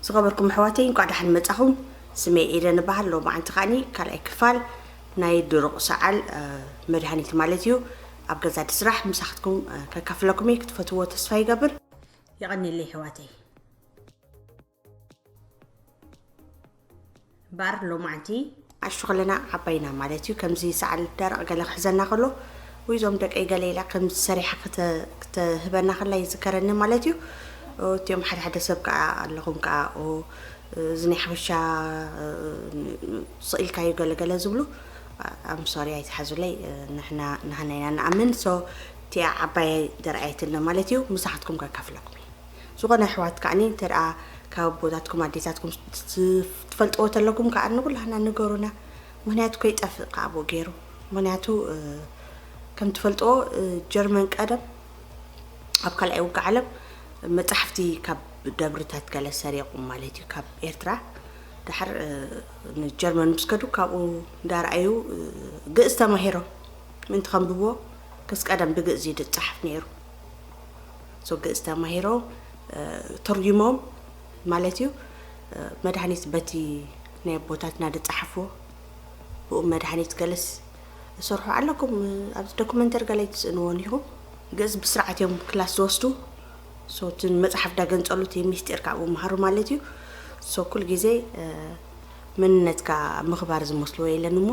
ዝኸበርኩም ኣሕዋተይ፣ እንኳዕ ደሓን መጻኹም። ስመይ ኤደን እበሃል። ሎማዓንቲ ከዓኒ ካልኣይ ክፋል ናይ ድሩቕ ሰዓል፣ እ፣ መድሃኒት ማለት እዩ፣ ኣብ ገዛ ድስራሕ ምሳኽትኩም፣ እ፣ ከካፍለኩም እየ። ክትፈትዎ ተስፋ ይገብር። የቐንየለይ ኣሕዋተይ። እምበኣር ሎማዓንቲ ኣሹ ከለና ዓባይና ማለት እዩ። ከምዚ ሰዓል ደረቕ ገለ ክሕዘና ከሎ፣ ወይ እዞም ደቀይ ገለ ኢላ ከምዚ ሰሪሓ ክተ-፣ ክተህበና ከላ ይዝከረኒ ማለት እዩ። እቲኦም ሓደ ሓደ ሰብ ከኣ ኣለኹም ከኣ፣ ኦ፣ እዚ ናይ ሓበሻ፣ እ፣ ስቕ ኢልካዩ ገለ ገለ ዝብሉ፣ ኣም ሶሪ፣ ኣይትሓዙለይ። ንሕና፣ ንሕና ኢና ንኣምን። ሶ፣ እቲኣ ዓባይ ደርኣየትና ማለት እዩ። ምሳኻትኩም ከካፍለኩም እየ። ዝኾነ ኣሕዋት ከዓኒ እንተ ደኣ ካብ ኣቦታትኩም ኣዴታትኩም ት-፣ ትፈልጥዎ ተለኩም ከኣ ንኩላህና ንገሩና። ምኽንያቱ ከይጠፍእ ከኣ ብኡ ገይሩ። ምኽንያቱ፣ እ፣ ከም ትፈልጥዎ፣ እ፣ ጀርመን ቀደም ኣብ ካልኣይ ውግእ ዓለም መጻሕፍቲ ካብ ደብርታት ገለ ሰሪቑም ማለት እዩ፣ ካብ ኤርትራ። ደሓር፣ እ፣ ንጀርመን ምስ ከዱ ካብኡ እንዳረኣዩ፣ እ፣ ግእዝ ተማሂሮም ምእንቲ ከንብብዎ። ከስ ቀደም ብግእዝ እዩ ዝጸሓፍ ነይሩ። ሶ ግእዝ ተማሂሮም፣ እ፣ ተርጉሞም ማለት እዩ። እ፣ መድሃኒት በቲ ናይ ኣቦታትና ዝጸሓፍዎ፣ ብኡ መድሃኒት ገለስ ዝሰርሑ ኣለኩም። ኣብዚ ዶኩመንተሪ ገለ ኣይትስእንዎን ኢኹም። ግእዝ ብስርዓት እዮም ክላስ ዝወስዱ። ሶ እቲ መጽሓፍ ዳገንጸሉ እቲ ሚስጢር ካብኡ መሃሩ ማለት እዩ። ሶ ኩሉ ግዜ፣ እ፣ መንነትካ ምኽባር ዝመስልዎ የለን እሞ፣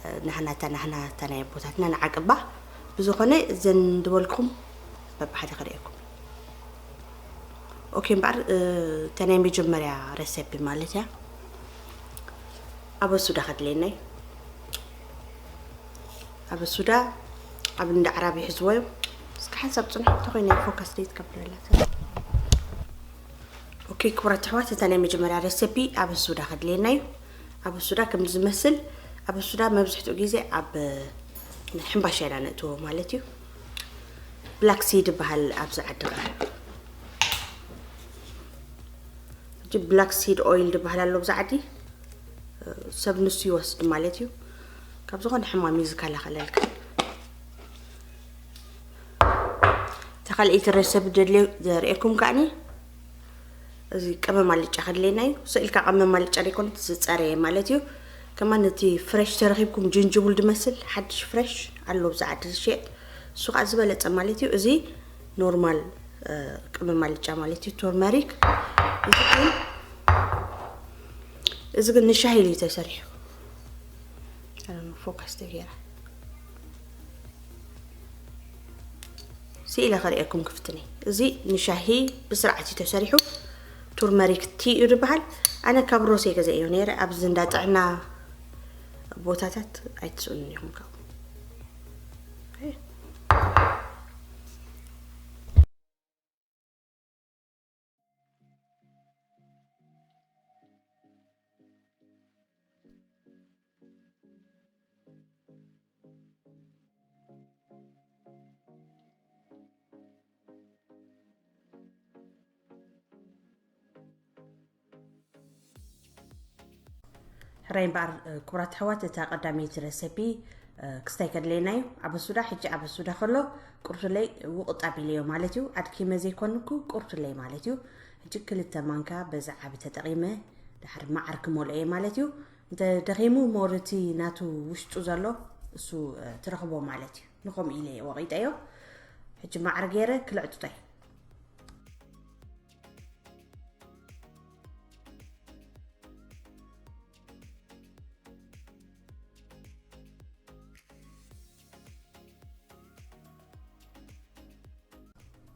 እ፣ ናህና እታ ናህና እታ ናይ ኣቦታትና ንዓቅባ። ብዝኾነ እዘን ዝበልኩም በብሓደ ከርእየኩም። ኦኬ፣ እምበኣር፣ እ፣ እታ ናይ መጀመርያ ረሰፒ ማለት እያ። ኣበሱዳ ከድልየና እዩ። ኣበሱዳ ኣብ እንዳ ዓራቢ ይሕዝዎ እዮም። እስኪ ሓንሳብ ጽንሑ እንተኾይነ ፎካስ ደይ ትከብረላ። ኦኬ፣ ክቡራት ኣሕዋት፣ እታ ናይ መጀመርያ ረሰፒ ኣበሱዳ ከድልየና እዩ። ኣበሱዳ ከም ዝመስል፣ ኣበሱዳ መብዝሕትኡ ግዜ ኣብ፣ እ፣ ሕምባሻ ኢና ነእትዎ ማለት እዩ። ብላክ ሲድ ይበሃል ኣብዚ ዓዲ ኸዓ። ሕጂ ብላክ ሲድ ኦይል ዝበሃል ኣሎ ኣብዚ ዓዲ። ሰብ ንሱ ይወስድ ማለት እዩ። ካብ ዝኾነ ሕማም እዩ ዝከላኸለልካ። እታ ካልኣይቲ ረሰብ ደልየ ዘርእየኩም ከዓኒ፣ እዚ ቀመም ኣልጫ ከድልየና እዩ። ስኢልካ ቀመም ኣልጫ ዘይኮነ ዝጸረየ ማለት እዩ። ከማን እቲ ፍሬሽ ተረኺብኩም ጅንጅቡል ዝመስል ሓድሽ ፍሬሽ ኣሎ ኣብዚ ዓዲ ዝሸየጥ። እሱ ከዓ ዝበለጸ ማለት እዩ። እዚ ኖርማል፣ እ፣ ቀመም ኣልጫ ማለት እዩ፣ ቱርመሪክ። እዚ ግን፣ እዚ ግን ንሻሂ እዩ ተሰሪሑ። ፎካስ ተገይራ። ስኢለ ከርእየኩም ክፍትኒ። እዚ ንሻሂ ብስርዓት እዩ ተሰሪሑ። ቱርመሪክ ቲ እዩ ዝበሃል። ኣነ ካብ ሮሴ ገዛእዮ ነይረ። ኣብዚ እንዳ ጥዕና ቦታታት ኣይትስእኑን ኢኹም ካብኡ። ሕራይ እምበኣር፣ እ፣ ክቡራት ኣሕዋት፣ እታ ቀዳመይቲ ረሰፒ፣ እ፣ ክስታይ ከድለየና እዩ። ኣበሱዳ፣ ሕጂ ኣበሱዳ ከሎ ቁርቱለይ ውቕጥ ኣቢለዮ ማለት እዩ። ኣድኪመ ዘይኮንኩ ቁርቱለይ ማለት እዩ። ሕጂ ክልተ ማንካ በዛ ዓቢ ተጠቒመ ድሓር መዓር ክመልኦ እየ ማለት እዩ። እንተ ደኺሙ ሞር እቲ ናቱ ውሽጡ ዘሎ እሱ፣ እ፣ ትረኽቦ ማለት እዩ። ንኸምኡ ኢለ እየ ወቒጠዮ። ሕጂ መዓር ገይረ ክልዕጥጦ እየ።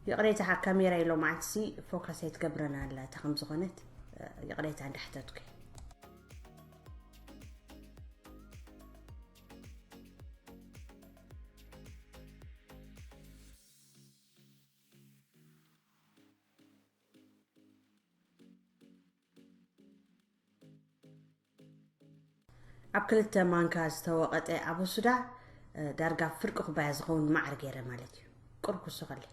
ይቕሬታ፣ ካሜራ ኢሎ መዓልትሲ ፎካስ ኣይትገብረን ኣላ፣ እታ ከም ዝኾነት፣ እ፣ ይቕሬታ እንዳሕተትኩ። ኣብ ክልተ ማንካ ዝተወቐጠ ኣበሱዳ፣ እ፣ ዳርጋ ፍርቂ ኩባያ ዝኸውን መዓር ገይረ ማለት እዩ። ቁሩብ ክስኸለይ።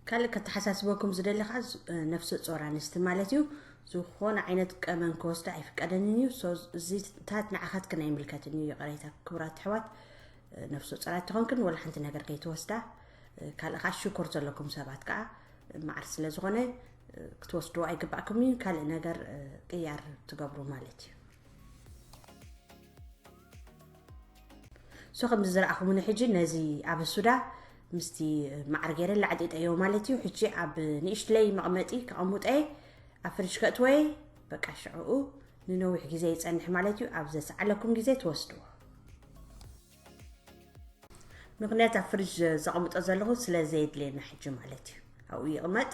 ካልእ ከተሓሳስበኩም ዝደሊ ከዓ፣ ዝ-፣ ነፍሰ ጾር ኣንስቲ ማለት እዩ። ዝኾነ ዓይነት ቀመም ክወስዳ ኣይፍቀደንን እዩ። So፣ እዚ ታት ንዓኻትክን ኣይምልከትን እዩ። ይቕሬታ ክቡራት ኣሕዋት፣ ነፍሰ ጾራት ተኾንክን ወላ ሓንቲ ነገር ከይትወስዳ። ካልእ ከዓ ሽኮር ዘለኩም ሰባት ከዓ መዓር ስለ ዝኾነ ክትወስድዎ ኣይግባእኩም እዩ። ካልእ ነገር ቅያር ትገብሩ ማለት እዩ። So ከምዚ ዝረኣኹምኒ ሕጂ ነዚ ኣብ ሱዳ ምስቲ መዓር ገይረ ላዕጢጠዮ ማለት እዩ። ሕጂ ኣብ ንእሽትለይ መቐመጢ ከቐምጠ ኣብ ፍሪጅ ከእትወየ በቃ ሽዕኡ ንነዊሕ ግዜ ይጸንሕ ማለት እዩ። ኣብ ዘሰዓለኩም ግዜ ትወስድዎ። ምኽንያት ኣብ ፍሪጅ ዘቐምጦ ዘለኹ ስለ ዘየድልየና ሕጂ ማለት እዩ። ኣብኡ ይቕመጥ፣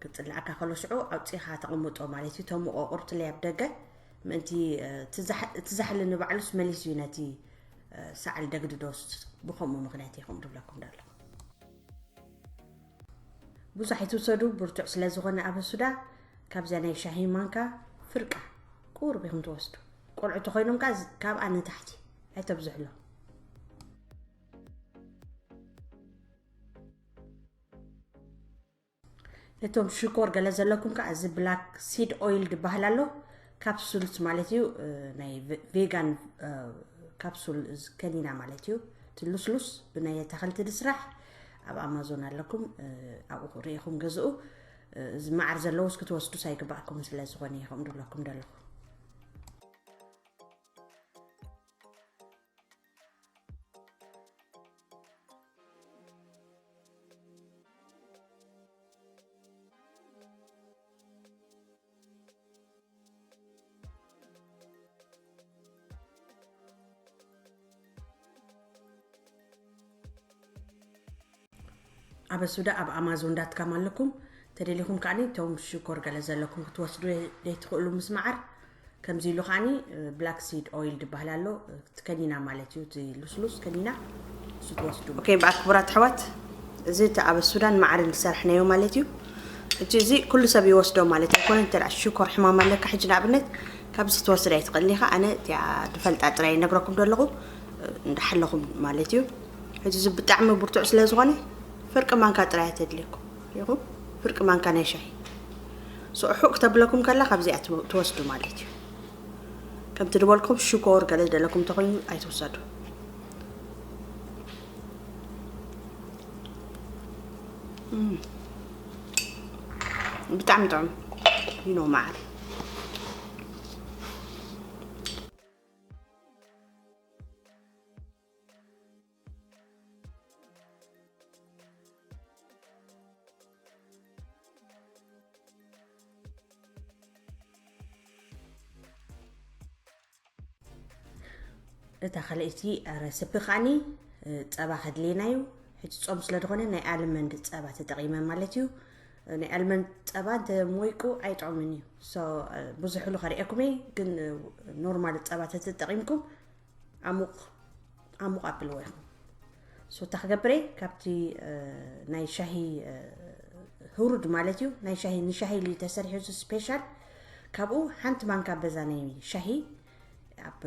ክጽልኣካ ከሎ ሽዑ ኣውጺኻ ተቐምጦ ማለት እዩ። ተሙቆ ቁርጥለይ ኣብ ደገ ምእንቲ እቲ ዛሕሊ ንባዕሉስ መሊሱ እዩ ነቲ ሳዕል ደግድዶስ። ብኸምኡ ምኽንያት ይኹም ድብለኩም ደለኹ። ብዙሕ ኣይትውሰዱ፣ ብርቱዕ ስለ ዝኾነ ኣብ ሱዳ ካብዚኣ ናይ ሻሂ ማንካ ፍርቃ ቁሩብ ኢኹም ትወስዱ። ቆልዑ ተኾይኖም ከኣ ካብኣ ንታሕቲ ኣይተብዝሕሎም። ነቶም ሽኮር ገለ ዘለኩም ከኣ እዚ ብላክ ሲድ ኦይል ዝበሃል ኣሎ። ካፕሱልስ ማለት እዩ፣ ናይ ቬጋን ካፕሱል ከኒና ማለት እዩ። እቲ ሉስሉስ ብናይ ኣታኽልቲ ዝስራሕ ኣብ ኣማዞን ኣለኩም፣ ኣብኡ ርኢኹም ገዝኡ። እዚ መዓር ዘለዎስ ክትወስዱስ ኣይግባእኩም ስለ ዝኾነ ይኹም ድብለኩም ደለኹ። ኣብ ሱዳ ኣብ ኣማዞን ዳትካም ኣለኩም። ተደሊኹም ከዓኒ እቶም ሽኮር ገለ ዘለኩም ክትወስዱ ዘይትኽእሉ ምስ መዓር ከምዚ ኢሉ ከዓኒ ብላክ ሲድ ኦይል ዝበሃል ኣሎ። እቲ ከኒና ማለት እዩ፣ እቲ ሉስሉስ ከኒና እሱ ትወስዱ። ኦኬ፣ በኣክቡራት ኣሕዋት፣ እዚ እቲ ኣብ ሱዳን መዓርን ዝሰርሕናዮ ማለት እዩ። እቲ እዚ ኩሉ ሰብ ይወስዶ ማለት ኣይኮነ። እንተ ሽኮር ሕማም ኣለካ ሕጂ ንኣብነት ካብዚ ትወስድ ኣይትኽእልን ኢኻ። ኣነ እቲኣ ዝፈልጣ ጥራይ ይነግረኩም ዘለኹ እንዳሓለኹም ማለት እዩ። ሕጂ እዚ ብጣዕሚ ብርቱዕ ስለ ዝኾነ ፍርቂ ማንካ ጥራይ ተድልየኩም ኢኹም። ፍርቂ ማንካ ናይ ሻሂ። So ሕቕ ተብለኩም ከላ ካብዚኣ ትወስዱ ማለት እዩ። ከምቲ ዝበልኩም ሽኮር ገለ ደለኩም ተኾይኑ ኣይትውሰዱ። እም። ብጣዕሚ ጥዑም። ይኖ መዓር። እታ ካልኣይቲ ረሲፒ ከዓኒ ጸባ ከድልየና እዩ። ሕጂ ጾም ስለ ዝኾነ ናይ ኣልመንድ ጸባ ተጠቒመ ማለት እዩ። ናይ ኣልመንድ ጸባ እንተ ሞይቁ ኣይጥዑምን እዩ። So ብዙሕሉ ከርእየኩም እየ፣ ግን ኖርማል ጸባ ተተጠቒምኩም ዓሙቕ ዓሙቕ ኣብልዎ ኢኹም። So እታ ክገብር እየ ካብቲ ናይ ሻሂ ህሩድ ማለት እዩ። ናይ ሻሂ ንሻሂ ኢሉ እዩ ተሰሪሑ፣ እዚ ስፔሻል። ካብኡ ሓንቲ ማንካ በዛ ናይ ሻሂ ኣብ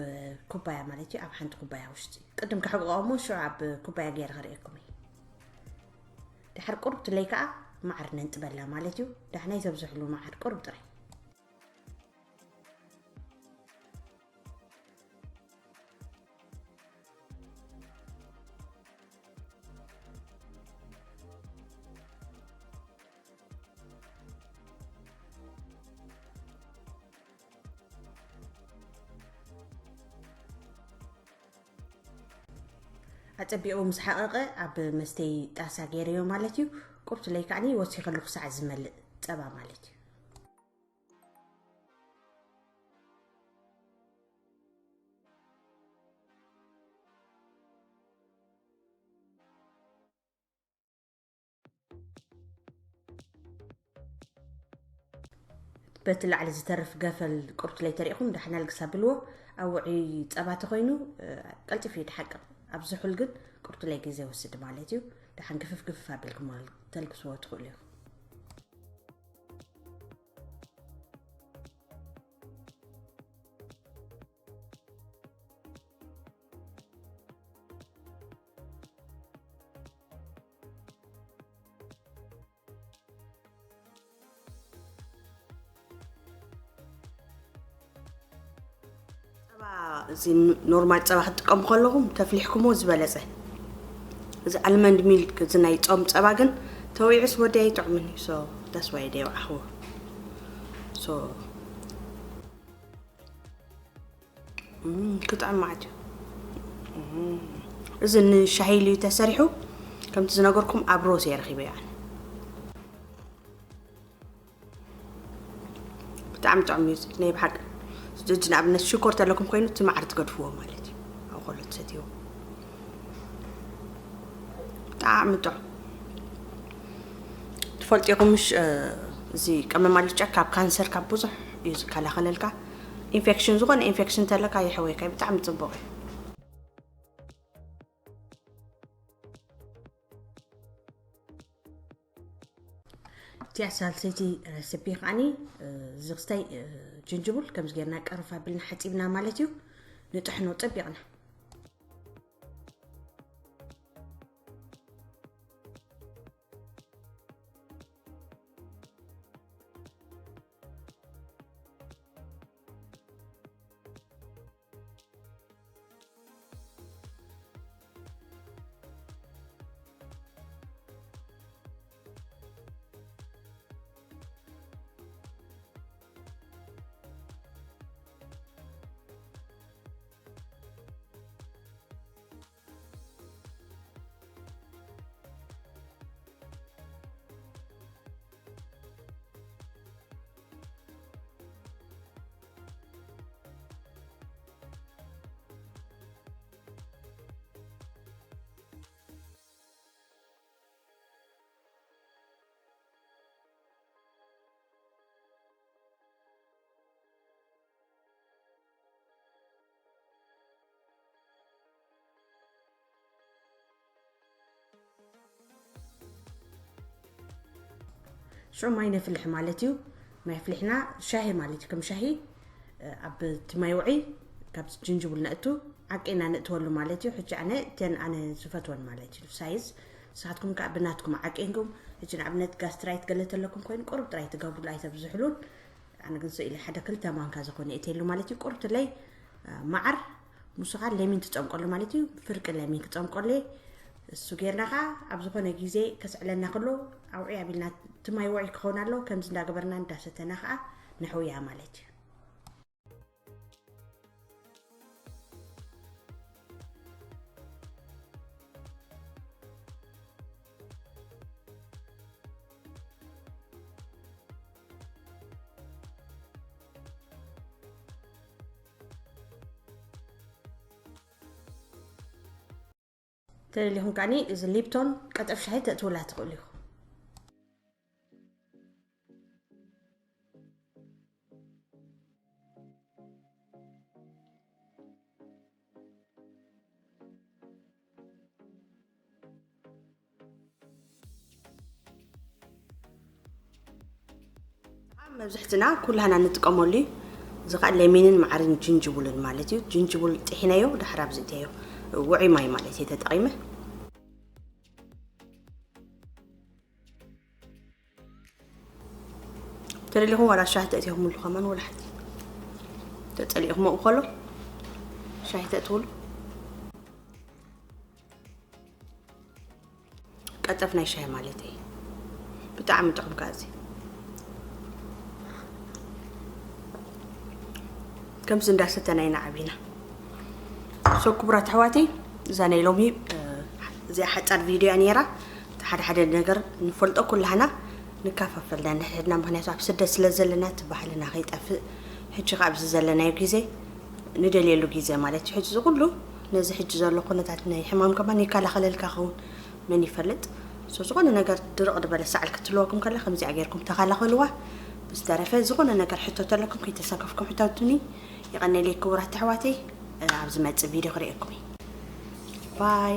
ኩባያ ማለት እዩ፣ ኣብ ሓንቲ ኩባያ ውሽጢ ቅድም ከሕቅቆ እሞ ሽዑ ኣብ ኩባያ ገይረ ከርእየኩም እየ። ድሓር ቁርብ ትለይ ከዓ መዓር ነንጥበላ ማለት እዩ። ዳሕናይ ዘብዝሕሉ መዓር ቁርብ ጥራይ። ኣጸቢቑ ምስ ሓቐቐ ኣብ መስተይ ጣሳ ገይረዮ ማለት እዩ። ቁርብትለይ ከዓኒ ወሲኸሉ ክሳዕ ዝመልእ ጸባ ማለት እዩ። በቲ ላዕሊ ዝተርፍ ገፈል ቁርብትለይ ተሪእኹም ደሓን ኣልግስ ኣብልዎ። ኣብ ውዑይ ጸባ ተኾይኑ ቀልጢፉ እዩ ድሓቅቕ። ኣብ ዝሑል ግን ቁርብትለይ ግዜ ይወስድ ማለት እዩ። ደሓን ግፍፍ ግፍፍ ኣቢልኩም ተልግስዎ ትኽእሉ ኢኹም። እዚ ኖርማል ጸባ ክትጥቀሙ ከለኹም ተፍሊሕኩሞ ዝበለጸ። እዚ ኣልመንድ ሚልክ፣ እዚ ናይ ጾም ጸባ ግን ተወይዑስ ወዲ ኣይጥዕምን እዩ። So that's why ደይወዓኽዎ። So እም፣ ክጥዕም ማለት እዩ። እም፣ እዚ ንሻሂ ኢሉ እዩ ተሰሪሑ። ከምቲ ዝነገርኩም ኣብ ሮስ እየ ረኺበ። ብጣዕሚ ጥዑም እዩ እዚ ናይ ብሓቂ። እዚ ንኣብነት ሽኮር ተለኩም ኮይኑ እቲ መዓር ትገድፍዎ ማለት እዩ። ኣብ ኮሎ ትሰትይዎ። ብጣዕሚ ጥዑም። ትፈልጡ ኢኹም ምሽ፣ እ፣ እዚ ቀመም ኣልጫ ካብ ካንሰር ካብ ብዙሕ እዩ ዝከላኸለልካ። ኢንፌክሽን፣ ዝኾነ ኢንፌክሽን ተለካ ይሕወይካ፣ ብጣዕሚ ጽቡቕ እዩ። እቲኣ ሳልሰይቲ ረሲፒ ከዓኒ፣ እ፣ ዝኽስታይ፣ እ፣ ጅንጅቡል ከምዚ ጌርና ቀርፍ ኣቢልና ሓጺብና ማለት እዩ። ንጥሕኖ ጸቢቕና። ሽዑ ማይ ነፍልሕ ማለት እዩ። ማይ ኣፍሊሕና ሻሂ ማለት እዩ። ከም ሻሂ፣ እ፣ ኣብ እቲ ማይ ውዒ ካብ ጅንጅብል ነእቱ፣ ዓቂና ነእትወሉ ማለት እዩ። ሕጂ ኣነ እተን ኣነ ዝፈትወን ማለት እዩ። ሳይዝ፣ ንስኻትኩም ከኣ ብናትኩም ዓቂንኩም፣ ሕጂ ንኣብነት ጋስትራይት ገለ ተለኩም ኮይኑ ቁሩብ ጥራይ ትገብሩሉ ኣይተብዝሕሉን። ኣነ ግን ስኢለ ሓደ ክልተ ማንካ ዝኾነ እተሉ ማለት እዩ። ቁርትለይ፣ እ፣ መዓር፣ ምስኻ ለሚን ትጸምቀሉ ማለት እዩ። ፍርቂ ለሚን ክጸምቀሉ እየ። እሱ ጌርና ኸዓ ኣብ ዝኾነ ግዜ ከስዕለና ከሎ ኣውዒ ኣቢልና እቲ ማይ ውዒ ክኸውን ኣለዎ። ከምዚ እንዳገበርና እንዳሰተና ኸዓ ነሕውያ ማለት እዩ። ተደሊኹም ከዓኒ እዚ ሊፕቶን ቀጠፍ ሻሂ ተእትውላ ትኽእሉ ኢኹም። መብዛሕትና ኩላህና ንጥቀመሉ እዩ። እዚ ከዓ ለሚንን መዓርን ጅንጅቡልን ማለት እዩ። ጅንጅቡል ጥሒነዮ፣ ድሕር ኣብዚ እተዮ ውዑይ ማይ ማለት እዩ ተጠቒመ። ተደሊኹም ዋላ ሻሂ ተእትኹምሉ ከማን ወላ ሓንቲ። ተጸሊእኹም ኣብኡ ከሎ ሻሂ ተእትውሉ። ቀጠፍ ናይ ሻሂ ማለት እዩ። ብጣዕሚ ጥዑም ከኣ እዚ። ከምዚ እንዳሰተና ኢና ዓቢና። So ክቡራት ኣሕዋተይ፣ እዛ ናይ ሎሚ፣ እ፣ እዚኣ ሓጻር ቪድዮ እያ ነይራ። እቲ ሓደ ሓደ ነገር ንፈልጦ ኩላህና ንከፋፈል ነንሕድሕድና፣ ምኽንያቱ ኣብ ስደት ስለ ዘለና እቲ ባህልና ከይጠፍእ፣ ሕጂ ከኣ ኣብዚ ዘለናዮ ግዜ ንደልየሉ ግዜ ማለት እዩ። ሕጂ እዚ ኩሉ ነዚ ሕጂ ዘሎ ኩነታት ናይ ሕማም ከማን ይከላኸለልካ ኸውን መን ይፈልጥ። So ዝኾነ ነገር ድርቕ ዝበለ ሳዕል ክትህልወኩም ከላ ከምዚኣ ጌርኩም ተኸላኸልዋ። ብዝተረፈ ዝኾነ ነገር ሕቶ ተለኩም ከይተሰከፍኩም ሕተቱኒ። የቐነለይ ክቡራት ኣሕዋተይ፣ ኣብ ዝመጽእ ቪድዮ ክርእየኩም እየ። ባይ።